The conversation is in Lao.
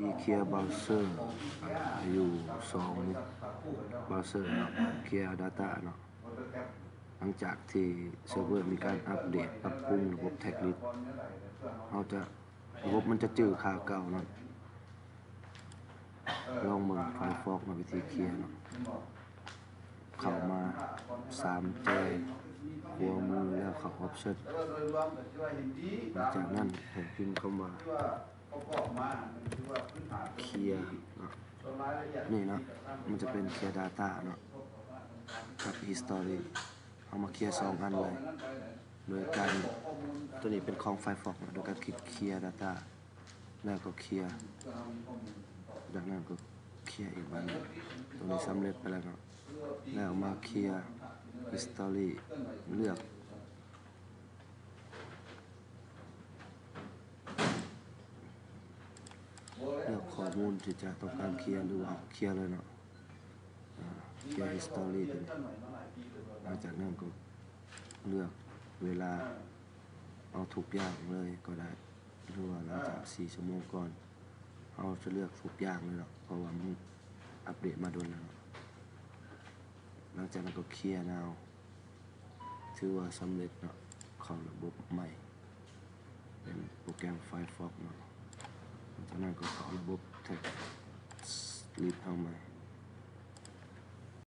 ທີ່ເຄຍເບຣາເຊີ ອາ ຢູ່ສອງເບຣາເຊີເນາະ ເຄຍດາຕ້າເນາະ. ຫຼັງຈາກທີ່ເຊີເວີມີການອັບເດດ ປັບປຸງລະບົບແທັກລິດ ເຮົາຈະ ລະບົບມັນຈະຈື່ຄ່າເກົ່າເນາະ. ລອງເບິ່ງໄຟຟອກເນາະ ວິທີເຄຍເນາະ. ເຂົ້າມາສາມແຈຂວາມື ແລ້ວເຂົ້າອອບເຊິນ. ຫຼັງຈາກນັ້ນໃຫ້ພິມຄຳວ່າ ເຄຍເນາະ ນີ້ເນາະ ມັນຈະເປັນເຄຍດາຕ້າເນາະ ກັບຮິດສະຕໍຣີ. ເຮົາມາເຄຍສອງອັນເລີຍ ໂດຍການ ຕົວນີ້ເປັນຂອງໄຟຟອກເນາະ ໂດຍການຄລິກເຄຍດາຕ້າ ແລ້ວກໍເຄຍ ຈາກນັ້ນກໍເຄຍອີກບາດໜຶ່ງ. ຕົວນີ້ສຳເລັດໄປແລ້ວເນາະ ແລ້ວມາເຄຍຮິດສະຕໍຣີ ເລືອກ ເລືອກຂໍ້ມູນທີ່ຈະຕ້ອງການເຄຍ ຫຼືວ່າເຄຍເລີຍເນາະ ອາ ເຄຍຮິດສະຕໍຣີ. ຫຼັງຈາກນັ້ນກໍເລືອກເວລາ ເອົາທຸກຢ່າງເລີຍກໍໄດ້ ຫຼືວ່າຫຼັງຈາກສີ່ຊົ່ວໂມງກ່ອນ ເຮົາຈະເລືອກທຸກຢ່າງເລີຍເນາະ ເພາະວ່າມັນອັບເດດມາດົນແລ້ວເນາະ. ຫຼັງຈາກນັ້ນກໍເຄຍນາວ ຖືວ່າສຳເລັດເນາະ ເຂົ້າລະບົບໃໝ່ ເປັນໂປຣແກຣມໄຟຟອກເນາະ. ຈາກນັ້ນກໍເຂົ້າລະບົບແທັກລິດເຮົາໃໝ່.